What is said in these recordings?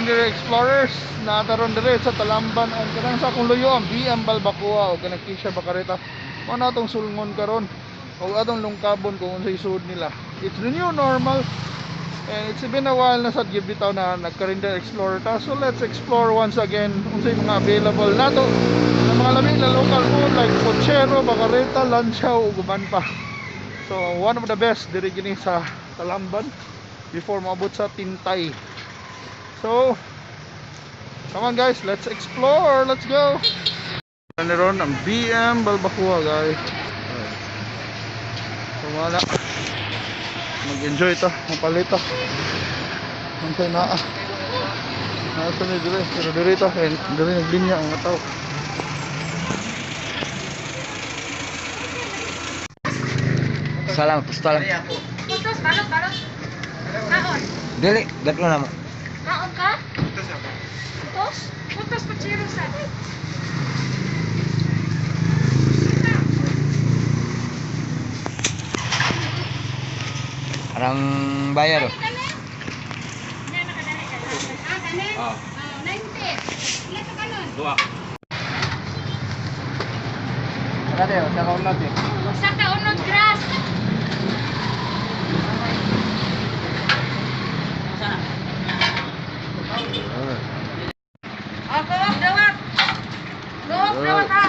Karinderya Explorers, naa ta ron dire sa Talamban ang kanang sa akong luyo ang BM Balbacoa o kanang Kisha Bakareta. Mao na atong sulngon karon o atong lungkabon kung unsay sud nila. It's the new normal and it's been a while na sad gyud bitaw na nagkarinderya Explorer ta. So let's explore once again unsay mga available nato na mga lami na local food like pochero, bakareta, lanchaw ug uban pa. So one of the best diri gini sa Talamban before maabot sa Tintay. So, come on guys, let's explore. Let's go. Ano ron ang BM Balbacoa, guys. So wala. Mag-enjoy ta, mapalit ta. Unsay naa. Nasa ni dire, pero dire ta, kay dire naglinya ang mga tao. Salam, pusta lang. Putos, balot, balot. Kaon. Dili, gatlo na mo. Kaon ka? Putos? Putos, puchiro sa. Arang bayar oh. Kani? Yan, nakadali ka. Ah, kani? Ah. Ah, 90. Ilan ka kanon? Duha. Ano tayo, sa kaunod eh. Sa kaunod grass. Oh, gawap, dawat. Gawap, dawat ha.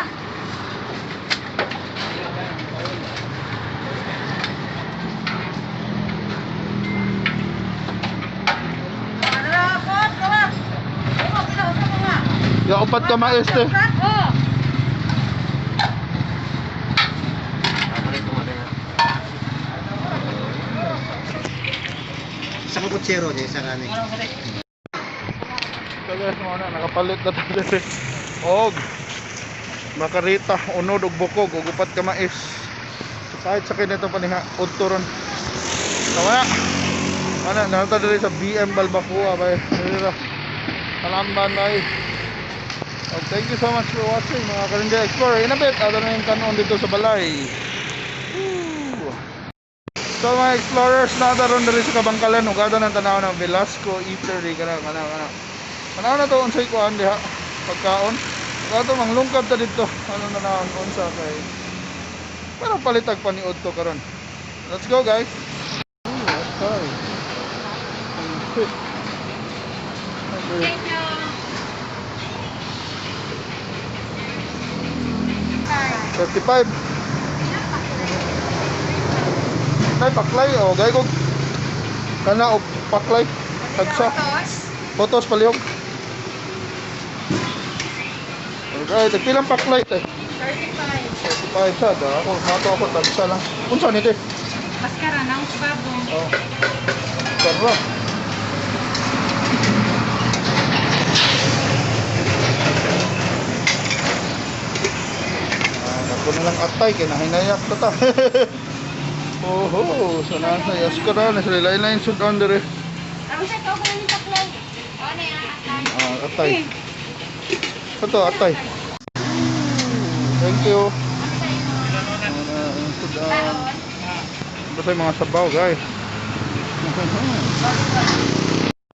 Ano, gawap, gawap. Gawap, gawap, gawap. Ya upat ka mais te. Oh. Sa kutsero niya, sa kanin. So guys, mo na nakapalit na ta dire. Og makarita, unod og bukog ug upat ka mais. So kahit sa kinito paniha udto ron. So wala. Ana naa ta dire sa BM Balbacoa bay. Dire ra. Talamban bay. Og thank you so much for watching, mga Karinderya Explorer. In a bit, ato na yung kanon dito sa balay. Woo! So mga explorers, naa ta ron diri sa Kabangkalan ug ato nang tanaw ng Velasco Eatery kana kana kana. Tanaw na to unsay kuan diha pagkaon. Ug ato manglungkab ta didto. Ano na naon unsa kay para palitag paniud to karon. Let's go, guys. Ooh, okay. Okay. Thank you. 35. Nay paklay o gay ko kana og paklay tagsa. Putos. Photos palihog. Alright, tagpilang paklay te? 35. 35 sa da. Ako, mato ako tagsa lang. Unsa ni te? Maskara ng bagong. Oh. Sarap. Ah, ako na lang atay kay nahinayak ta ta. Oho, so nasa yaskara na sila lain-lain sudan dire. Ang sa to ko ni taklay. Oh, na yung atay. Ah, atay. Ito, atay. Thank you. Ano, sudan. Basta yung mga sabaw, guys.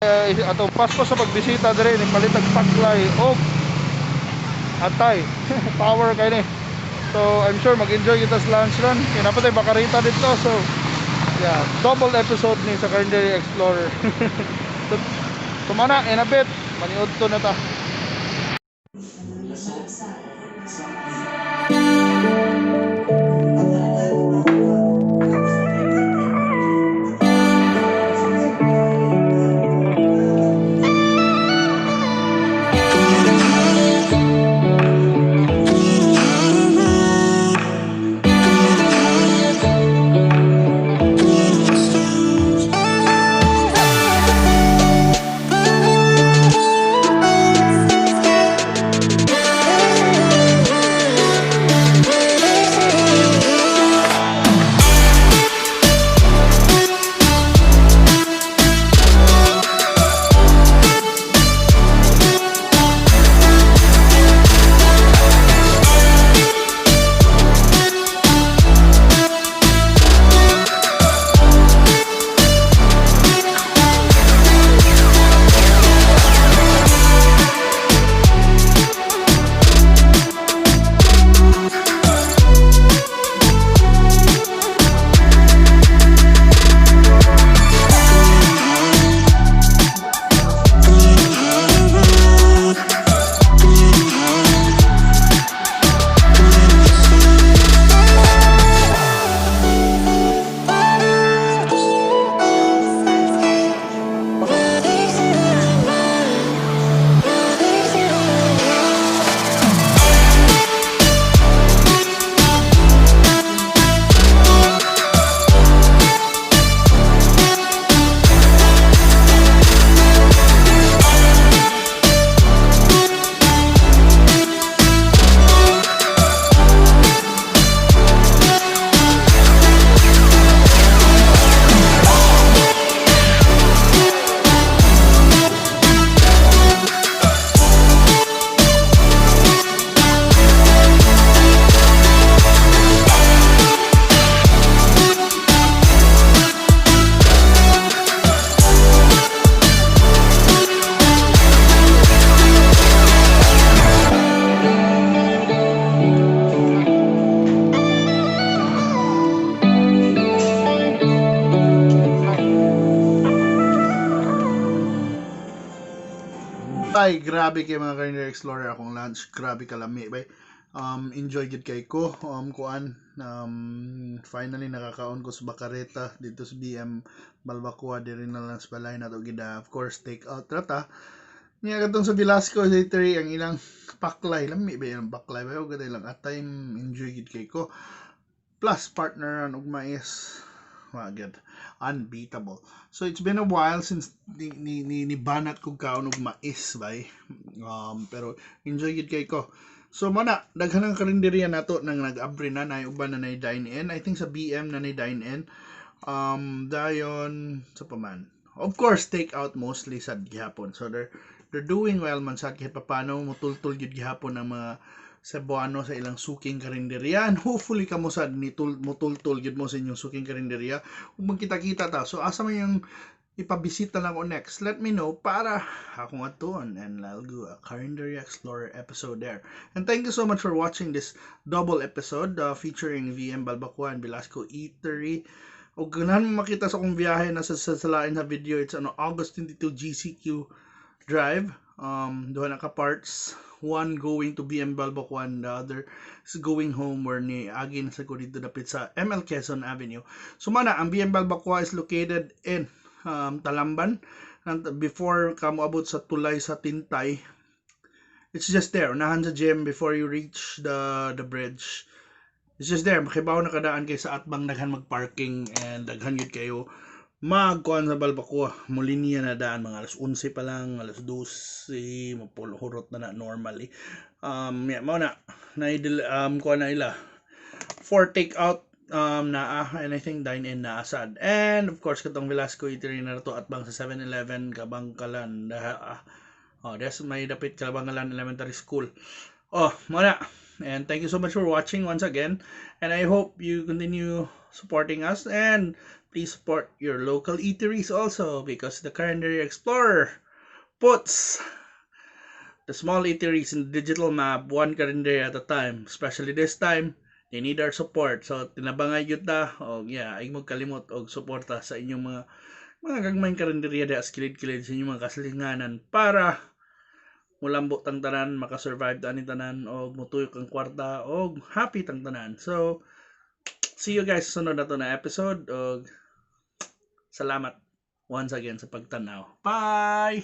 Eh, ato pasko sa pagbisita dire ni palitag paklay og atay. Power kay ni. So, I'm sure mag-enjoy kita sa lunch run. Kaya dapat ay bakarita dito. So, yeah, double episode ni sa Karinderya Explorer. So, tumana, in a bit, maniud to na ta. Ay, grabe kay, mga Karinderya Explorer, akong lunch. Grabe kalami, bay. Enjoy gid kay ko. Kuan, finally nakakaon ko sa Bakareta dito sa BM Balbacoa, diri na lang sa balay nato gida. Of course, take out rata. Niya katong sa Velasco Eatery, ang ilang paklay, lami ba ilang paklay ba, ug ilang atay, enjoy gid kay ko. Plus partner og mais. Wa gid unbeatable. So it's been a while since ni banat kog kaon og mais, bay. Pero enjoy gid kay ko. So mo na daghan ang karinderya nato nang nag-abri na, nay uban na nay dine-in. I think sa BM na nay dine-in. Dayon sa paman. Of course, take out mostly sa gihapon. So they're doing well man sa kahit paano, mutultul gyud gihapon ang mga Cebuano sa ilang suking karinderya, and hopefully kamo sad ni mutultul gyud mo sa inyong suking karinderya ug magkita-kita ta. So asa man yung ipabisita lang ko next, let me know para akong atuon and I'll do a Carinderia Explorer episode there. And thank you so much for watching this double episode featuring VM Balbacoa and Velasco Eatery. O ganahan mo makita sa akong biyahe nasa sa lain sa video, it's ano, August 22, GCQ Drive. Duha na ka parts, one going to BM Balbacoa and the other is going home, where ni agi na sa ko dito dapit sa ML Quezon Avenue. So mana ang BM Balbacoa is located in Talamban. And before ka moabot sa tulay sa Tintay, it's just there. Unahan sa gym before you reach the bridge. It's just there. Makibaw na kadaan kay sa atbang daghan magparking and daghan gyud kayo magkuan sa Balbacoa. Mulinya na daan mga alas 11 pa lang, alas 12, mapulhurot na na normally. Yeah, mao na na kuan na ila for take out naa, and I think dine in na asad. And of course, katong Velasco Eatery na to atbang sa 7-Eleven Kabangkalan. Oh, there's may dapit Kabangalan Elementary School. Oh, mao na. And thank you so much for watching once again. And I hope you continue supporting us, and please support your local eateries also, because the Carinderia Explorer puts the small eateries in the digital map one carinderia at a time. Especially this time, they need our support. So tinabangay gyud ta og yeah, ay mo kalimot og suporta sa inyong mga gagmayng karinderya diha sa kilid-kilid sa inyong mga kasilinganan para mulambo tang tanan, makasurvive ta ani tanan og mutuyok ang kwarta og happy tang tanan. So see you guys sa sunod na to na episode og salamat once again sa pagtanaw. Bye.